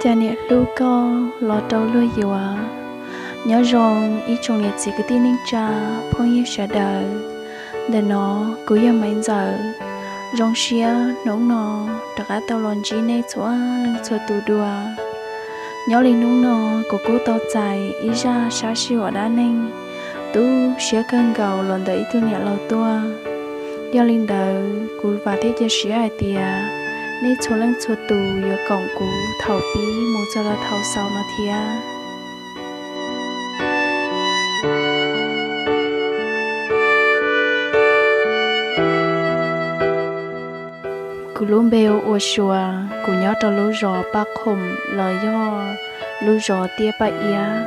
Cas niam hlub koj los rau luag yuav. Nyob zoo ib tsoom niam txiv kwv tij neej tsa, phooj ywg sawv daws. Ntawm no kuv yog Maiv Ntxawm. Zoo siab hnub no rov qab tau los ntsib nej txhua leej txhua tus dua. Nyob li hnub no kuv kuj tau txais ib zaj sab sij huam dab neeg tu siab kawg nkaus los ntawm ib tug niam laus tuaj. Yog li ntawd kuv vam thiab cia siab hais tias nej txhua leej txhua tus yuav koom kuv thaum pib mus txog rau thaum xaus no thiab. Kuv lub npe ua Suav, kuv nyob rau lub zos Paj Khoom los yog lub zos Tiaj Paj Iab.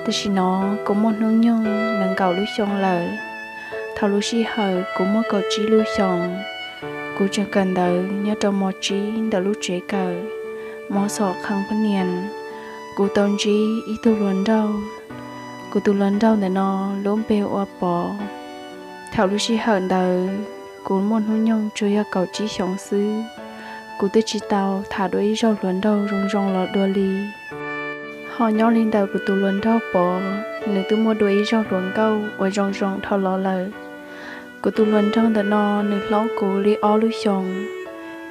Tam sim no kuv muaj hnub nyoog nees nkaum lub xyoo lawm. Thaum lub sij hawm kuv muaj kaum tsib lub xyoos, kuv tseem kawm ntawv nyob rau mos tsib ntawm lub tsev kawm, mos xom qhee phooj niam, kuv tau ntsib ib tug hluas nraug. Kuv tus hluas nraug ntawm no lub npe ua Pov. Thaum lub sij hawm ntawd kuv muaj hnub nyoog tsuas yog kaum tsib xyoos xwb. Kuv twb tsis tau tham dua ib zaug hluas nraug zoo zoo los dua li. Ho nyob li ntawm kuv tus hluas nraug Pov, nws twb muaj dua ib zaug hluas nkauj uas zoo zoo dhau los lawm. Kuv tus hluas nraug ntawm no nws hlob kuv li ob lub xyoos.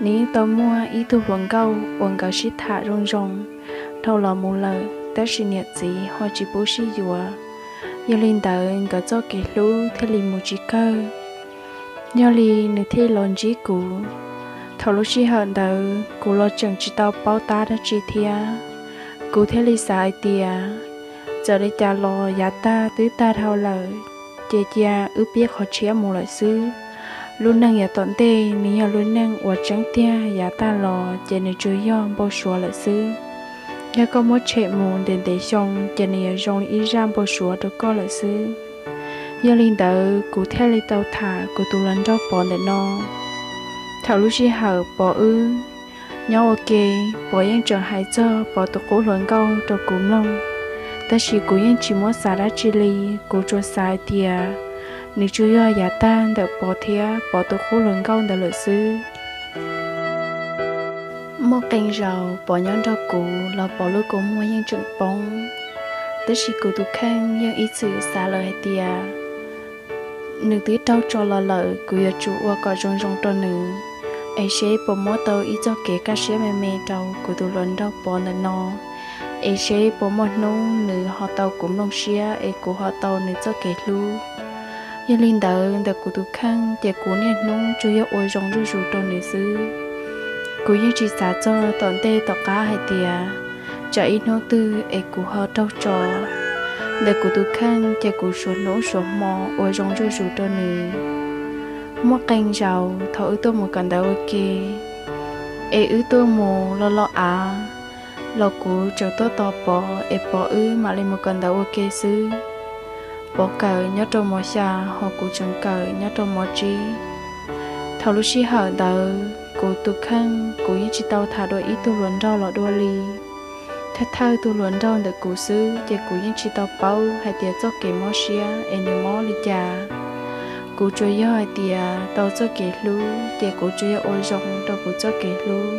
Nws yeej tau muaj ib tug hluas nkauj uas nkawd sib tham zoo zoo dhau los mus lawm, tab sis niam txiv ho tsis pub sib yuav. Yog li ntawd nkawd txoj kev hlub thiaj li mus tsis kawg. Yog li nws thiaj los ntsib kuv. Thaum lub sij hawm ntawd kuv los tseem tsis tau paub tab dab tsi thiab. Kuv thiaj li xav hais tias, txawm li cas los yav tag twb tag dhau lawm, ces cia wb pib qhov tshiab mus lawm xwb. Lub neej yav tom ntej nws yog lub neej uas tseeb tiag, yav tag los ces nws tsuas yog npau suav lawm xwb. Yog koj muab tshem mus ntev ntev xyoo ces nws yuav zoo li ib zaj npau suav rau koj lawm xwb. Yog li ntawd kuv thiaj li tau tham kuv tus hluas nraug Pov ntawm no. Thaum lub sij hawm Pov wb nyob ua ke, Pov yeej tseem hais txog Pov tus qub hluas nkauj rau kuv mloog, tab sis kuv yeej tsis muab xav dab tsi li. Kuv tsuas xav hais tias nws tsuas yog yav tag ntawm Pov thiab Pov tus qub hluas nkauj ntawd lawm xwb. Muaj qee zaus Pov nyob nrog kuv los Pov lub kua muag yeej tseem poob, tab sis kuv tus kheej yeej ib txwm xav lawm hais tias nws twb raug tso los lawm, kuv yuav tsum ua kom zoo zoo rau nws, es seb puas muab tau ib txoj kev kaj siab me me rau kuv tus hluas nraug Pov ntawm no, es seb puas muaj hnub nws ho tau kuv mloog siab es kuv ho tau nws txoj kev hlub. Yog li ntawd ntawm kuv tus kheej ces kuv niaj hnub tsuas yog ua zoo zuj zus rau nws xwb. Kuv yeej tsis xav txog tom ntej tom qab hais tias tsam ib hnub twg es kuv ho raug tso. Ntawm kuv tus kheej ces kuv suav hnub suav hmo ua zoo zuj zus rau nws. Muaj qee zaus thaum wb tuaj mus kawm ntawv ua ke, es wb tuaj mus lo lo av, los kuv tseem tuaj tos Pov es Pov wb mam li mus kawm ntawv ua ke xwb. Pov kawm nyob rau mos xya, ho kuv tseem kawm nyob rau mos tsib. Thaum lub sij hawm ntawd kuv tus kheej kuv yeej tsis tau tham dua ib tug hluas nraug los dua li. Thawj thawj tus hluas nraug ntawm kuv xwb ces kuv yeej tsis tau paub hais tias txoj kev mob siab es nws mob li cas. Kuv tsuas yog hais tias tau txoj kev hlub ces kuv tsuas yog ua zoo rau kuv txoj kev hlub.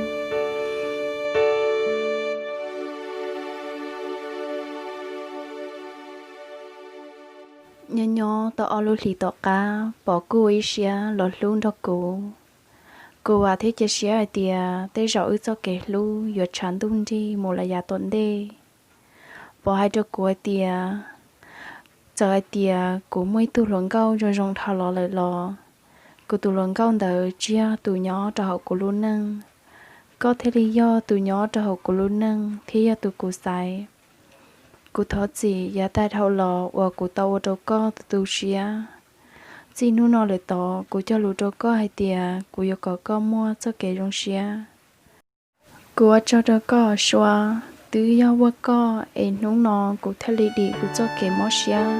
Nyob nyob tau ob lub hlis tom qab Pov kuj ua ib siab los hlub nrog kuv. Kuv vam thiab cia siab hais tias tej zaum wb txoj kev hlub yuav tshav ntuj nrig mus lawm yav tom ntej. Pov hais rau kuv hais tias, txawm hais tias kuv muaj ib tug hluas nkauj zoo zoo dhau los lawm los, kuv tus hluas nkauj ntawd tsis yog tus nyob rau hauv kuv lub neej. Koj thiaj li yog tus nyob rau hauv kuv lub neej thiab yog tus kuv xaiv. Kuv thov txim yav tag dhau los uas kuv tau ua rau koj tu tu siab. Txij hnub no lawm tod kuv cog lus rau koj hais tias kuv yuav kom koj muaj txoj kev zoo siab. Kuv ua tsaug rau koj Suav, twb yog muaj koj es hnub no kuv thiaj li dim kuv txoj kev mob siab.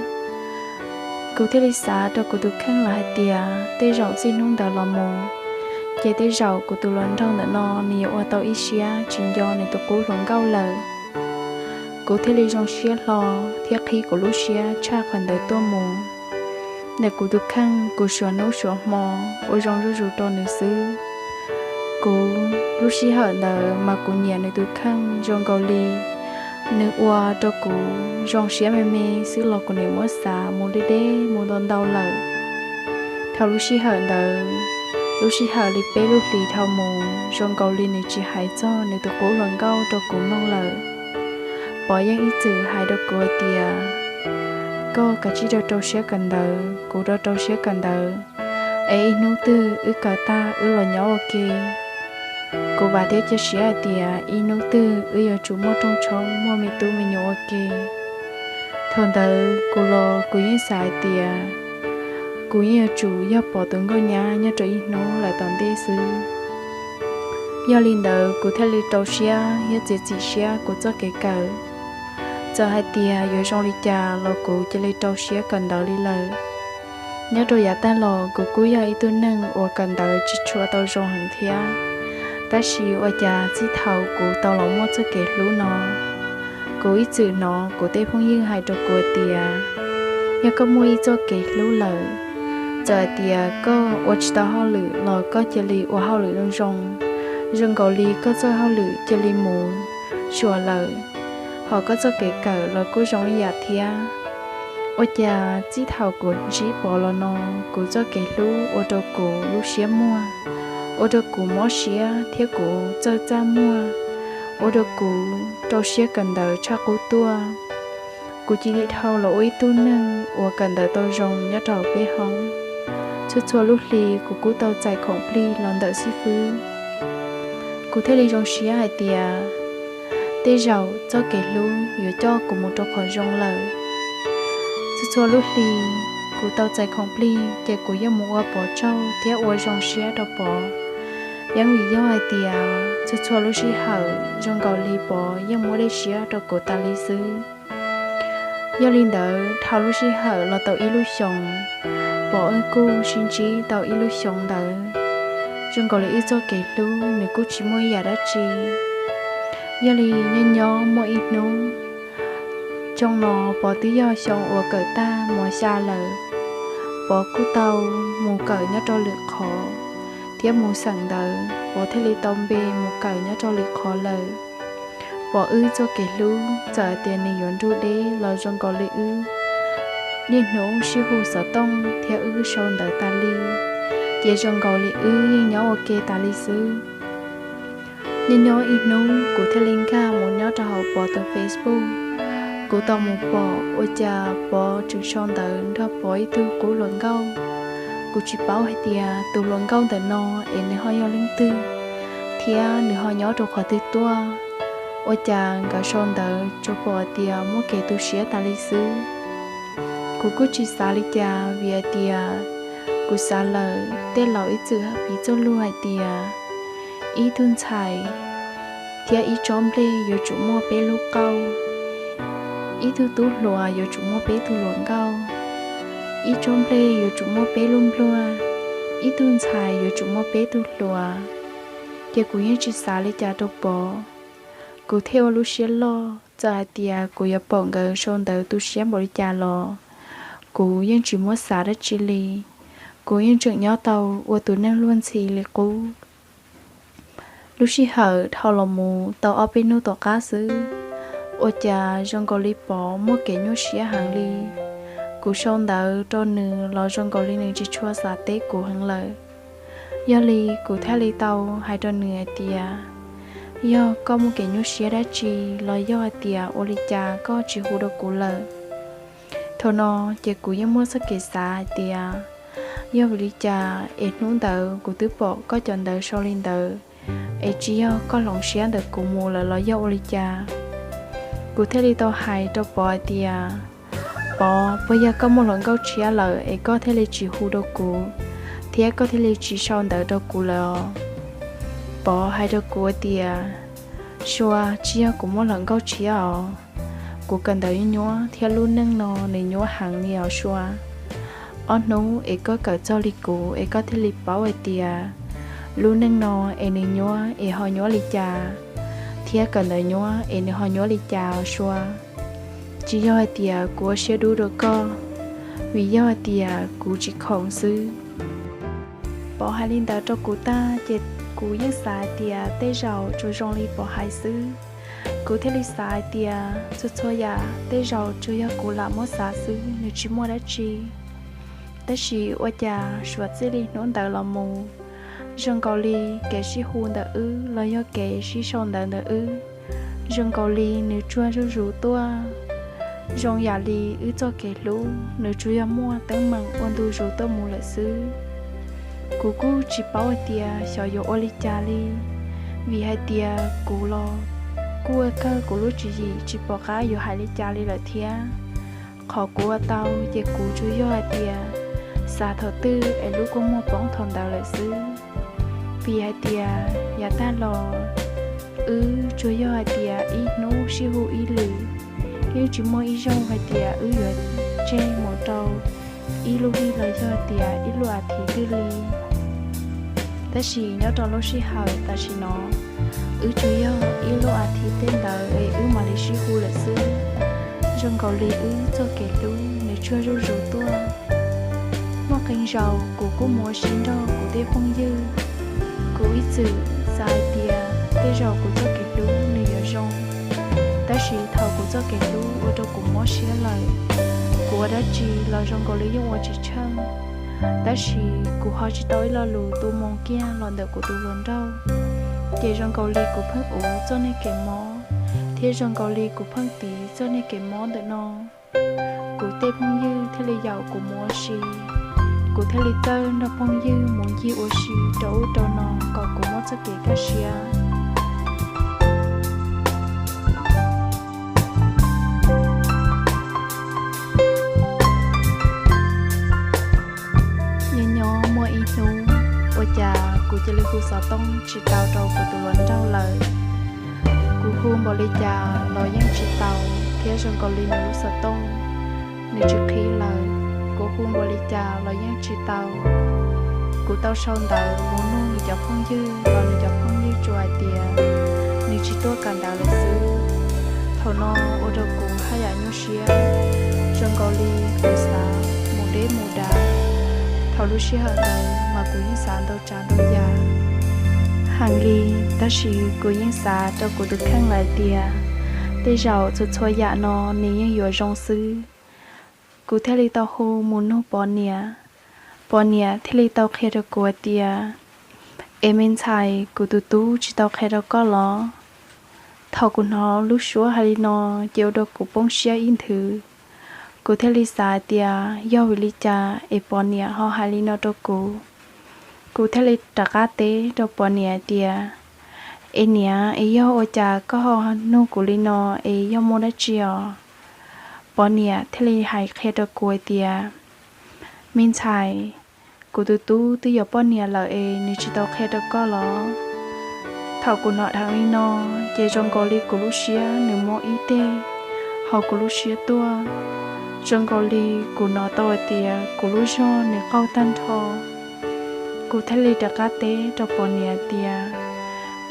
Kuv thiaj li xav rau kuv tus kheej los hais tias tej zaum txij hnub ntawd los mus, ces tej zaum kuv tus hluas nraug ntawm no nws yuav ua tau ib siab tsis nco nws tus qub hluas nkauj lawm. Kuv thiaj li zoo siab hlo thiab qhib kuv lub siab tshaj qhov ntawd tuaj mus. Ntawm kuv tus kheej kuv suav hnub suav hmo ua zoo zuj zus rau nws xwb. Kuv lub sij hawm ntawd mas kuv nyiam nws tus kheej zoo nkaus li nws ua rau kuv zoo siab me me xwb los kuv nim muab xav mus deb deb mus ntau ntau lawm. Thaum lub sij hawm ntawd, lub sij hawm li peb lub hlis dhau mus zoo nkaus li nws tsis hais txog nws tus qub hluas nkauj rau kuv mloog lawm. Pov yeej ib txwm hais rau kuv hais tias, koj kav tsij rau rau siab kawm ntawv, kuv rau rau siab kawm ntawv, es ib hnub twg wb kawm tag wb los nyob ua ke. Kuv vam thiab cia siab hais tias ib hnub twg wb yuav tsum muaj rooj tshoob muaj me tub me nyuam ua ke. Thaum ntawd kuv los kuv yeej xav hais tias kuv yeej yuav tsum yog Pov tus nkauj nyab nyob rau ib hnub lawm tom ntej xwb. Yog li ntawd kuv thiaj li rau siab thiab txiav txim siab kuv txoj kev kawm. Txawm hais tias yuav zoo li cas los kuv cia li rau siab kawm ntawv li lawm. Nyob rau yav tag los kuv kuj yog ib tug neeg uas kawm ntawv tsis tshua tau zoo heev thiab, tab sis ua cas txij thaum kuv tau los muaj txoj kev hlub no, kuv ib txwm hnov kuv tej phooj ywg hais rau kuv tias, yog koj muaj ib txoj kev hlub lawm, txawm hais tias koj ua tsis tau hauj lwm los koj cia li ua hauj lwm zoo zoo, zoo nkaus li koj txoj hauj lwm cia li mus suav lawm, hos koj txoj kev kawm los kuj zoo ib yam thiab. Ua cas txij thaum kuv ntsib Pov los no, kuv txoj kev hlub ua rau kuv lub siab muag, ua rau kuv mob siab thiab kuv txawj txaj muag, ua rau kuv rau siab kawm ntawv tshaj qub tuaj. Kuv cia li dhau los ua ib tug neeg uas kawm ntawv tau zoo nyob rau hauv peb hoob. Txhua txhua lub hli kuv kuj tau txais khoom plig los ntawm xib fwb. Kuv thiaj li zoo siab hais tias tej zaum txoj kev hlub yuav coj kuv mus rau qhov zoo lawm. Txhua txhua lub hli kuv tau txais khoom plig ces kuv yeej mus ua Pov tsaug thiab ua zoo siab rau Pov. Yeej vim yog hais tias txhua txhua lub sij hawm zoo nkaus li Pov yeej muab dej siab rau kuv tas li xwb. Yog li ntawd dhau lub sij hawm los tau ib lub xyoos, Pov wb kuj sib ntsib tau ib lub xyoos ntawd, zoo nkaus li wb txoj kev hlub nws kuj tsis muaj ib yam dab tsi. Yog li nyob nyob muaj ib hnub, xyoo no Pov twb yog xyoo uas kawm tag mos xya lawm, Pov kuj tau mus kawm nyob rau lwm qhov thiab mus xeem ntawv, Pov thiaj li tau npe mus kawm nyob rau lwm qhov lawm. Pov wb txoj kev hlub txawm tias nws yuav nrug deb los zoo nkaus li wb niaj hnub sib hu xov tooj thiab wb sau ntawv tas li, ces zoo nkaus li wb yeej nyob ua ke tas li xwb. Nyob nyob ib hnub kuv thiaj li nkag mus nyob rau hauv Pov tus Facebook. Kuv tau mus pom ua cas Pov tseem sau ntawv nrog Pov ib tug qub hluas nkauj. Kuv tsis paub hais tias tus hluas nkauj ntawm no es nws ho yog leej twg, thiab nws ho nyob rau qhov twg tuaj. Ua cas nkawd sau ntawv tsuas pom tias muaj kev tu siab tas li xwb. Kuv kuj tsis xav li cas vim hais tias kuv xav lawm tej laus ib txwm piv txoj lus hais tias ib tug ntxhais thiab ib tsob nplej yuav tsum muaj peb lub qauj, ib tug tub hluas yuav tsum muaj peb tug hluas nkauj, ib tsob nplej yuav tsum muaj peb lub npluag, ib tug ntxhais yuav tsum muaj peb tug hluas. Ces kuv yeej tsis xav li cas rau Pov. Kuv thiaj ua lub siab loj, txawm hais tias kuv yuav pom nkawd sau ntawv tu siab npaum li cas los kuv yeej tsis muab xav dab tsi li. Kuv yeej tseem nyob tau ua tus neeg luag ntxhi li qub. Lub sij hawm dhau los mus tau ob peb hnub tom qab xwb, ua cas zoo nkaus li Pov muaj kev nyuaj siab heev li. Kuv sau ntawv rau nws los zoo nkaus li nws tsis tshua xav teb kuv heev lawm. Yog li kuv thiaj li tau hais rau nws hais tias, yog koj muaj kev nyuaj siab dab tsi los yog hais tias ua li cas koj tsis hu rau kuv lawm? Thaum no ces kuv yeej muaj txoj kev xav hais tias, yog vim li cas es hnub ntawd kuv twb pom koj cov ntawv sau li ntawd, es tsis yog koj hloov siab ntawm kuv mus lawm los yog ua li cas? Kuv thiaj li tau hais rau Pov hais tias, Pov, puas yog koj muaj hluas nkauj tshiab lawm es koj thiaj li tsis hu rau kuv, thiab koj thiaj li tsis sau ntawv rau kuv lawm os? Pov hais rau kuv tias, Sua, tsis yog kuv muaj hluas nkauj tshiab os. Kuv kawm ntawv nyuaj nyuaj thiab lub neej no nws nyuaj heev li os Sua. Ob hnub es koj kawm txog li kuv es koj thiaj li paub hais tias lub neej no es nws nyuaj es ho nyuaj li cas, thiab kawm ntawv nyuaj es nws ho nyuaj li cas os Sua. Tsis yog hais tias kuv ua siab dub rau koj, vim yog hais tias kuv tsis khoom xwb. Pov hais li ntawd rau kuv tag ces Kuv yeej xav hais tias tej zaum tsuas zoo li Pov hais xwb. Kuv thiaj li xav hais tias txhua txhua yam tej zaum tsuas yog kuv lam muab xav xwb, nws tsis muaj dab tsi. Tab sis ua cas suav txij li hnub ntawd los mus, zoo nkaus li kev sib hu ntawm wb los yog kev sib sau ntawv ntawm wb, zoo nkaus li nws tsuag zuj zus tuaj. Zoo yam li wb txoj kev hlub nws tsuas yog muaj teeb meem ua ntu zus tuaj mus lawm xwb. Kuv kuj tsis paub hais tias xyov yuav ua li cas li, vim hais tias kuv los kuj ua kawg kuv lub tswv yim tsis pom qab yuav hais li cas li lawm thiab. Qhov kuv ua tau ces kuv tsuas yog hais tias xav thaum twg es lub kua muag poob thaum ntawd lawm xwb. Vim hais tias yav tag los wb tsuas yog hais tias ib hnub sib hu ib lwm, yeej tsis muaj ib zaug hais tias wb yuav tseg mus rau ib lub vij los yog tias ib lub as thiv twg li. Tab sis nyob rau lub sij hawm tam sim no, wb tsuas yog ib lub as thiv tej ntawd es wb mam li sib hu lawm xwb. Zoo nkaus li wb txoj kev hlub nws tsuag zuj zus tuaj. Muaj qee zaus kuv kuj mus ua si nrog kuv tej phooj ywg. Kuv ib txwm xav hais tias tej zaum kuv txoj kev hlub nws yuav zoo, tab sis thaum kuv txoj kev hlub ua rau kuv mob siab lawm, kuv ua dab tsi los zoo nkaus li yeej ua tsis tsheej. Tab sis kuv ho tsis tau ib lo lus tu moo kiag los ntawm kuv tus hluas nraug, ces zoo nkaus li kuv pheej uv txoj niag kev mob, thiab zoo nkaus li kuv pheej tiv txoj niag kev mob ntawm no. Kuv tej phooj ywg thiaj li yaum kuv mus ua si. Kuv thiaj li txawj nrog phooj ywg mus ncig ua si rau ub rau no kom kuv muaj txoj kev kaj siab. Nyob nyob muaj ib hnub, ua cas kuv cia li hu xov tooj tsis tau rau kuv tus hluas nraug lawm. Kuv hu npaum li cas los yeej tsis tau, thiab zoo nkaus li nws lub xov tooj nws tsis qhib lawm. Kuv hu npaum li cas los yeej tsis tau. Kuv tau sau ntawv mus nug nws cov phooj ywg los nws cov phooj ywg tsuas hais tias nws tsis tuaj kawm ntawv lawm xwb. Thaum no ua rau kuv haj yam nyuaj siab, zoo nkaus li kuv xav mus deb mus dav. Thaum lub sij hawm ntawd mas kuv yeej xav ntau tsav ntau yam heev li, tab sis kuv yeej xav rau kuv tus kheej lawm tias tej zaum txhua txhua yam no nws yeej yuav zoo xwb. Kuv thiaj li tau hu mus nug Pov niam. Pov niam thiaj li tau qhia rau kuv hais tias, es me ntxhais, kuv tus tub tsis tau qhia rau koj los? Thaum kuv hnov lub suab hais li no ces ua rau kuv poob siab ib nthwv. Kuv thiaj li xav hais tias yog vim li cas es Pov niam ho hais li no rau kuv. Kuv thiaj li rov qab teb rau Pov niam hais tias, es niam, es yog ua cas koj ho nug kuv li no, es yog muaj dab tsi os? Pov niam thiaj li hais qhia rau kuv hais tias, me ntxhais, kuv tus tub twb yuav poj niam lawm es nws tsis tau qhia rau koj los? Thaum kuv hnov dheev li no, ces zoo nkaus li kuv lub siab nws mob ib teg hauv kuv lub siab tuaj. Zoo nkaus li kuv hnov tau hais tias kuv lub zog nws qaug tag nrho. Kuv thiaj li rov qab teb rau Pov niam hais tias,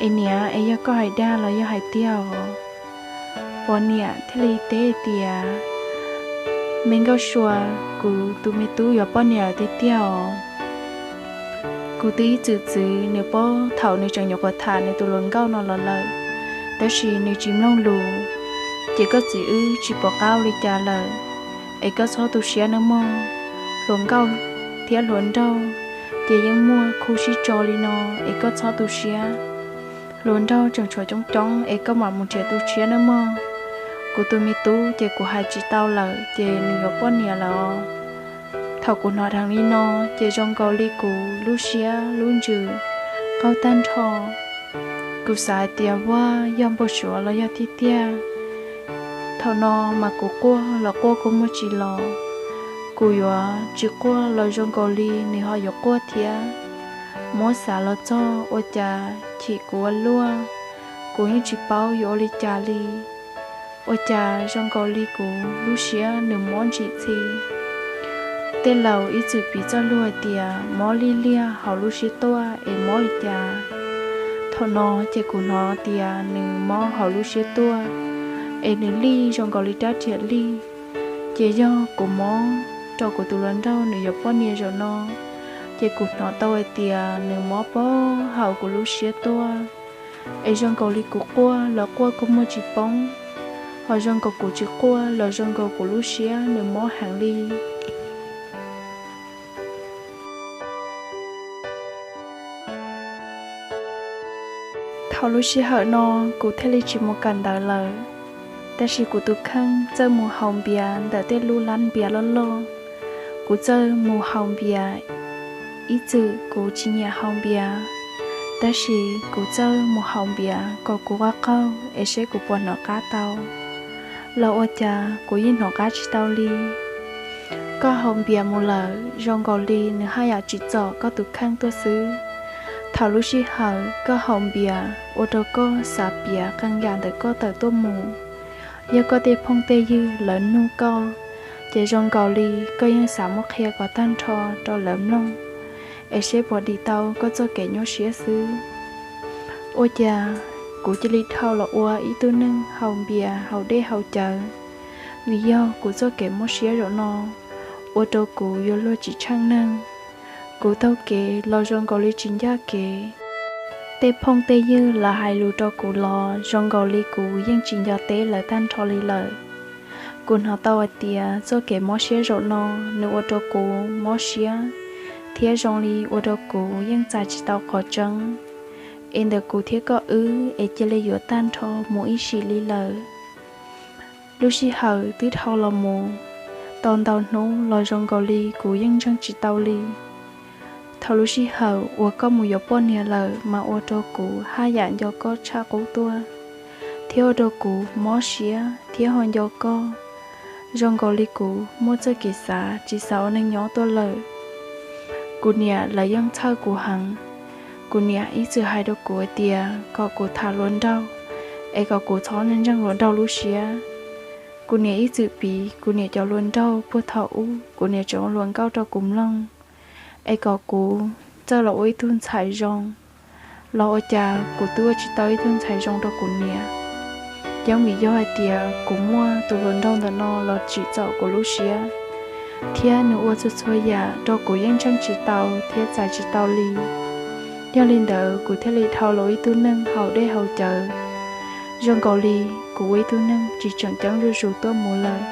es niam, es yog koj hais dag los yog hais tiag os? Pov niam thiaj li teb tias, me Nkauj Sua, kuv tus me tub yuav poj niam lawm tiag tiag os. Kuv twb ib txwm txwv nws paub thaum nws tseem nyuam qhuav tham nws tus hluas nkauj no los lawm, tab sis nws tsis mloog lus, ces koj txiv wb tsis pom qab ua li cas lawm, es koj txhob tu siab nawb mog. Hluas nkauj thiab hluas nraug ces yeej muaj khu sib tso li no, es koj txhob tu siab. Hluas nraug tseem tshuav coob coob es koj mam mus nrhiav tu siab nawb mog. Kuv tus me tub ces kuv hais tsis tau lawm ces nws yuav poj niam lawm os. Thaum kuv hnov dheev li no, ces zoo nkaus li kuv lub siab lub ntsws qaug tag nrho. Kuv xav hais tias, vaj, yog npau suav los yog tiag tiag? Thaum no mas kuv quaj los quaj kuj muaj tsis los, kuv yuav tsis quaj los zoo nkaus li nws ho yuav quaj thiab. Muab xav los txog ua cas chim kuv ua luaj, kuv yeej tsis paub yuav ua li cas li. Ua cas zoo nkaus li kuv lub siab nws mob ntsim txhi. Tej laus ib txwm piv txoj lus hais tias mob liaj liaj hauv lub siab tuaj es mob li cas. Thaum no ces kuv hnov tias nws mob hauv lub siab tuaj, es nws lij zoo nkaus li rab riam lij. Ces yog kuv mob rau kuv tus hluas nraug nws yuav poj niam zaum no, ces kuv hnov tau hais tias nws mob pog hauv kuv lub siab tuaj. Es zoo nkaus li kuv quaj los quaj kuj muaj tsis poob, ho zoo nkaus kuv tsis quaj los zoo nkaus kuv lub siab nws mob heev li. Thaum lub sij hawm no kuv thiaj li tsis mus kawm ntawv lawm, tab sis kuv tus kheej txawj mus haus npias ntawm tej lub lab npias loj loj. Kuv txawj mus haus npias ib txwm kuv tsis nyiam haus npias, tab sis kuv txawj mus haus npias kom kuv qaug qaug es seb kuv puas hnov qab tau. Los ua cas kuv yeej hnov qab tsis tau li. Koj haus npias mus lawm zoo nkaus li nws haj yam tsim txom koj tus kheej tuaj xwb. Thaum lub sij hawm koj haus npias ua rau koj xav piav qee yam ntawm koj tawm tuaj mus. Yog koj tej phooj tej ywg lawv nug koj, ces zoo nkaus li koj yeej xav muab qhia kom tag nrho rau lawv mloog, es seb puas dim tau koj txoj kev nyuaj siab xwb. Ua cas kuv cia li dhau los ua ib tug neeg haus npias haus dej haus cawv, vim yog kuv txoj kev mob siab zaum no ua rau kuv yuav luag tsis tsheej neeg. Kuv taug kev los zoo nkaus li tsis ncaj kev. Tej phooj tej ywg lawv hais lus rau kuv los zoo nkaus li kuv yeej tsis nco teb lawv tag nrho li lawm. Kuv hnov tau hais tias txoj kev mob siab zaum no nws ua rau kuv mob siab, thiab zoo li ua rau kuv yeej txais tsis tau qhov tseeb, es ntawm kuv thiab koj wb es cia li yuav tag nrho mus ib sim li lawm. Lub sij hawm twb dhau los mus tau ntau hnub los zoo nkaus li kuv yeej ntseeg tsis tau li. Thaum lub sij hawm uas koj mus yuav poj niam lawm mas ua rau kuv haj yam nco koj tshaj qub tuaj, thiab ua rau kuv mob siab thiab ho nco koj. Zoo nkaus li kuv muaj txoj kev xav tsis xav ua neej nyob tuaj lawm. Kuv niam lawv yeej txhawj kuv heev. Kuv niam ib txwm hais rau kuv hais tias kom kuv tham hluas nraug, es kom kuv txhob ntseeg hluas nraug lub siab. Kuv niam ib txwm piv kuv niam cov hluas nraug puag thaum ub kuv niam tseem ua hluas nkauj rau kuv mloog, es kom kuv txawj los ua ib tug ntxhais zoo. Los ua cas kuv twb ua tsis tau ib tug ntxhais zoo rau kuv niam. Yeej vim yog hais tias kuv muaj tus hluas nraug ntawm no los tsim txom kuv lub siab, thiab nws ua txhua txhua yam rau kuv yeej ntseeg tsis tau thiab txais tsis tau li. Yog li ntawd kuv thiaj li dhau los ua ib tug neeg haus dej haus cawv, zoo nkaus li kuv ua ib tug neeg tsis tseem ceeb zuj zus tuaj mus lawm.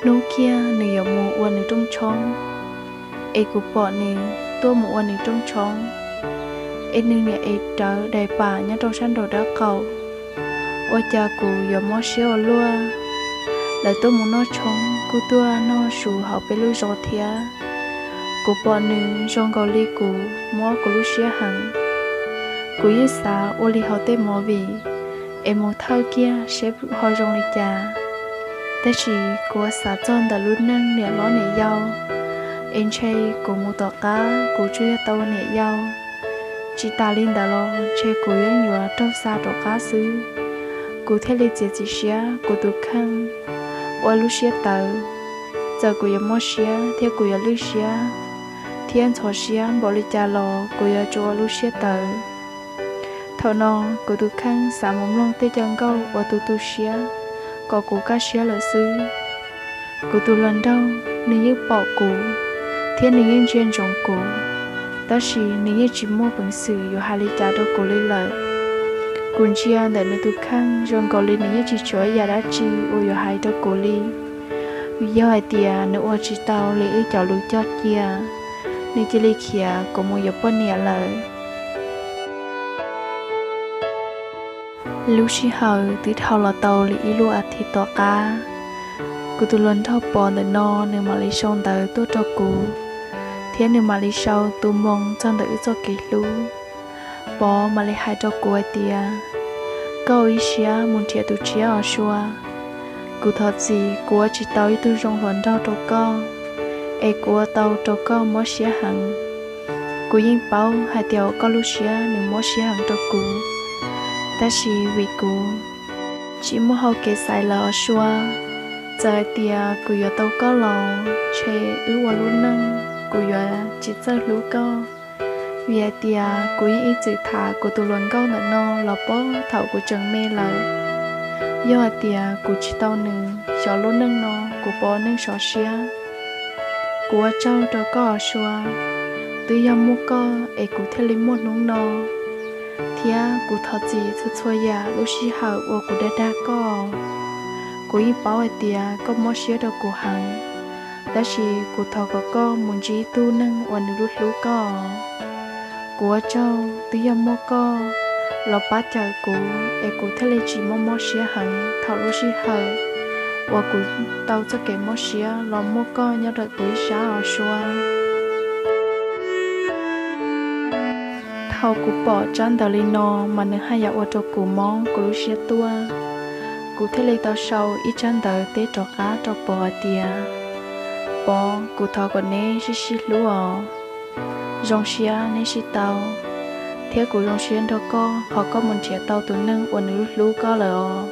Hnub kiag nws yuav mus ua nws rooj tshoob, es kuv pom nws tuaj mus ua nws rooj tshoob, es nws niam es rawv daim pam nyob rau sab nraum dawb qaum. Ua cas kuv yuav mob siab ua luaj. Lawv tuaj mus noj tshoob kuj tuaj noj su hauv peb lub zos thiab. Kuv pom nws zoo nkaus li kuv mob kuv lub siab heev. Kuv yeej xav ua li hauv tej movie es mus thawj kiag seb ho zoo li cas, tab sis kuv xav txog ntawm lub neej niam hlob niam yau, es ntshe kuv mus tom qab kuv tsuas yog tau niam yau. Tsis tas li ntawd los ntshe kuv yeej yuav raug xa rov qab xwb. Kuv thiaj li txiav txim siab kuv tus kheej ua lub siab tawv. Txawm kuv yuav mob siab thiab kuv yuav lwj siab thiab ntxhov siab npaum li cas los kuv yuav tsum ua lub siab tawv. Thaum no kuv tus kheej xav mus mloog tej cov nkauj uas tu tu siab kom kuv kaj siab lawm xwb. Kuv tus hluas nraug nws yeej pom kuv thiab nws yeej ntsia ntsoov kuv, tab sis nws yeej tsis muaj peev xwm yuav hais li cas rau kuv li lawm. Kuv ntsia ntawm nws tus kheej zoo nkaus li nws yeej tsis tshuav ib yam dab tsi uas yuav hais rau kuv li. Yog hais tias nws ua tsis tau li wb cov lus cog cia, nws cia li khiav kuv mus yuav poj niam lawm. Lub sij hawm twb dhau los tau li ib lub as thiv tom qab, kuv tus hluas nraug Pov ntawm no nws mam li sau ntawv tuaj rau kuv, thiab nws mam li sau tus moo txog ntawm wb txoj kev hlub. Pov mam li hais rau kuv hais tias, koj ua ib siab mus nrhiav tus tshiab os Sua. Kuv thov txim kuv ua tsis tau ib tug zoo hluas nraug rau koj, es kuv ua tau rau koj mob siab heev. Kuv yeej paub hais tias uas koj lub siab nws mob siab heev rau kuv, tab sis vim kuv tsis muaj hau kev xaiv lawm os Sua. Txawm hais tias kuv yuav tau koj los ntshe wb ua lub neej kuv yuav tsis txawj hlub koj, vim hais tias kuv yeej ib txwm tham kuv tus hluas nkauj ntawm no los puag thaum kuv tseem me lawm. Yog hais tias kuv tsis tau nws, xyov lub neej no kuv puas ua neej sov siab. Kuv ua tsaug rau koj os Sua, twb yog muaj koj es kuv thiaj li muaj hnub no, thiab kuv thov txim txhua txhua yam lub sij hawm uas kuv dag dag koj. Kuv yeej paub hais tias koj mob siab rau kuv heev, tab sis kuv thov kom koj mus ntsib ib tug neeg uas nws hlub hlub koj. Kuv ua tsaug twb yog muaj koj los pab cawm kuv es kuv thiaj li tsis mob mob siab heev thaum lub sij hawm uas kuv tau txoj kev mob siab los muaj koj nyob ntawm kuv ib sab os Sua. Thaum kuv pom tsab ntawv li no mas nws haj yam ua rau kuv mob kuv lub siab tuaj. Kuv thiaj li tau sau ib tsab ntawv teb rov qab rau Pov hais tias, Pov, kuv thov kom neb sib sib hlub os. Zoo siab neb sib tau, thiab kuv zoo siab nrog koj qhov koj mus nrhiav tau tus neeg uas nws hlub hlub koj lawm os.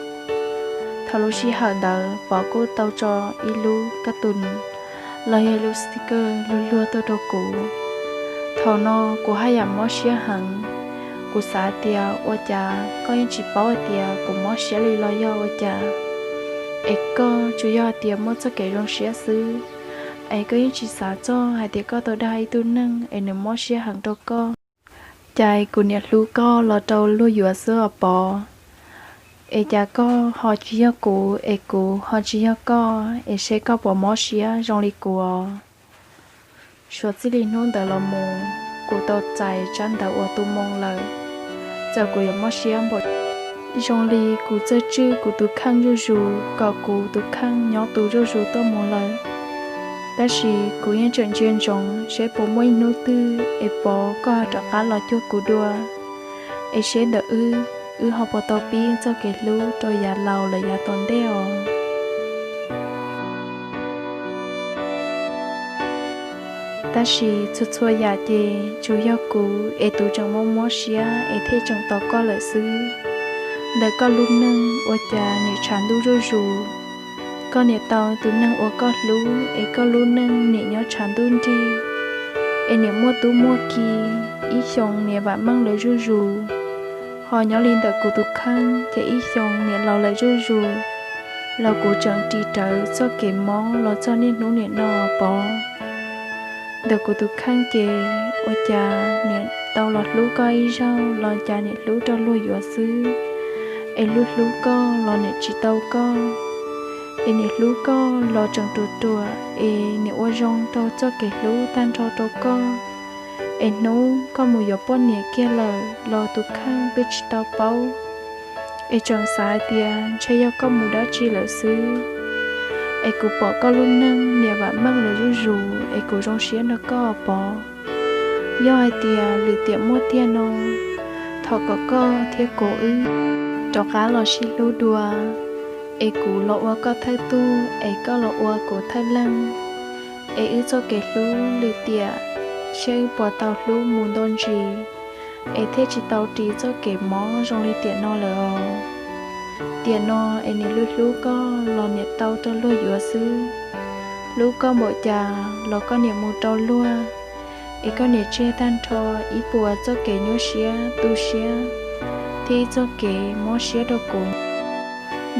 Thaum lub sij hawm ntawd Pov kuj tau tso ib lub kab tus los yog lub sticker luag luag tuaj rau kuv. Thaum no kuv haj yam mob siab heev. Kuv xav tias ua cas koj yeej tsis paub hais tias kuv mob siab li los yog ua cas, es koj tsuas yog hais tias muaj txoj kev zoo siab xwb, es koj yeej tsis xav txog hais tias koj tau dag ib tug neeg es nws mob siab heev rau koj. Cas kuv niam hlub koj los rau luag yuav xwb os Pov. Es cas koj ho tsis yog kuv, es kuv ho tsis yog koj, es seb koj puas mob siab zoo li kuv os. Suav txij li hnub ntawd los mus, kuv tau txais tsab ntawv uas tu moo lawm, txawm kuv yuav mob siab npaum zoo li kuv txawj tswj kuv tus kheej zuj zus kom kuv tus kheej nyob tus zuj zus tuaj mus lawm, tab sis kuv yeej tseem ntsia ntsoov seb puas muaj ib hnub twg es Pov koj ho rov qab los cuag kuv dua, es seb ntawm wb, wb ho puas tau pib txoj kev hlub rau yav laus lawm yav tom ntej os. Tab sis txhua txhua yam ces tsuas yog kuv es tus tseem mob mob siab es thiaj tseem tos koj lawm xwb. Ntawm koj lub neej ua cas niam tshav ntuj zuj zus. Koj niam tau tus neeg uas koj hlub es koj lub neej niam nyob tshav ntuj nrig, es niam muaj tub muaj ki, ib xyoos niam vam meej lawv zuj zus. Ho nyob li ntawm kuv tus kheej ces ib xyoos niam laus lawm zuj zus, los kuv tseem ris rawv txoj kev mob los txog niaj hnub niam no Pov. Ntawm kuv tus kheej ces ua cas niam tau los hlub koj ib zaug los cas niam hlub rau luag yuav xwb, es hlub hlub koj los niam tsis tau koj, es niam hlub koj los tseem ruam ruam es niam ua zoo rau txoj kev hlub tag nrho rau koj. Es hnub koj mus yuav poj niam kiag lawm los tus kheej twb tsis tau paub, es tseem xav hais tias ntshe yog koj mus dab tsi lawm xwb. Es kuv pom koj lub neej niam vam meej lawv zuj zus es kuv zoo siab nrog koj Pov. Yog hais tias lwm tiam muaj tiag no, thov kom koj thiab kuv wb rov qab los sib hlub dua, es kuv los ua koj thawj tug es koj los ua kuv thawj leej, es wb txoj kev hlub lwm tiam seb wb puas tau hlub mus nto ntsis, es thiaj tsis tau ris txoj kev mob zoo li tiam no lawm os. Tiam no es niam hlub hlub koj los niam tau rau luag yuav xwb. Hlub koj npaum cas los koj niam mus rau luag, es koj niam tseg tag nrho ib puas txoj kev nyuaj siab tu siab thiab ib txoj kev mob siab rau kuv.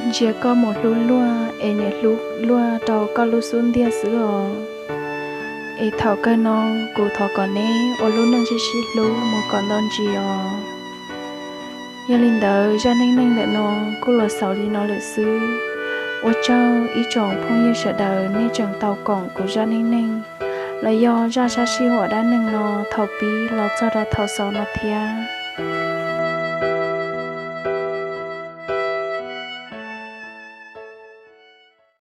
Ntsia koj mus hlub luag es niam hlub luag rau koj lub xub ntiag xwb os. Es thaum kawg no kuv thov kom neb ua lub neej sib sib hlub mus kom nto ntsis os. Yog li ntawd zaj neej neeg ntawm no kuj los xaus li no lawm xwb. Ua tsaug ib tsoom phooj ywg sawv daws nej tseem tau koom kuv zaj neej neeg los yog zaj sab sij huam dab neeg no thaum pib los txog rau thaum xaus no thiab.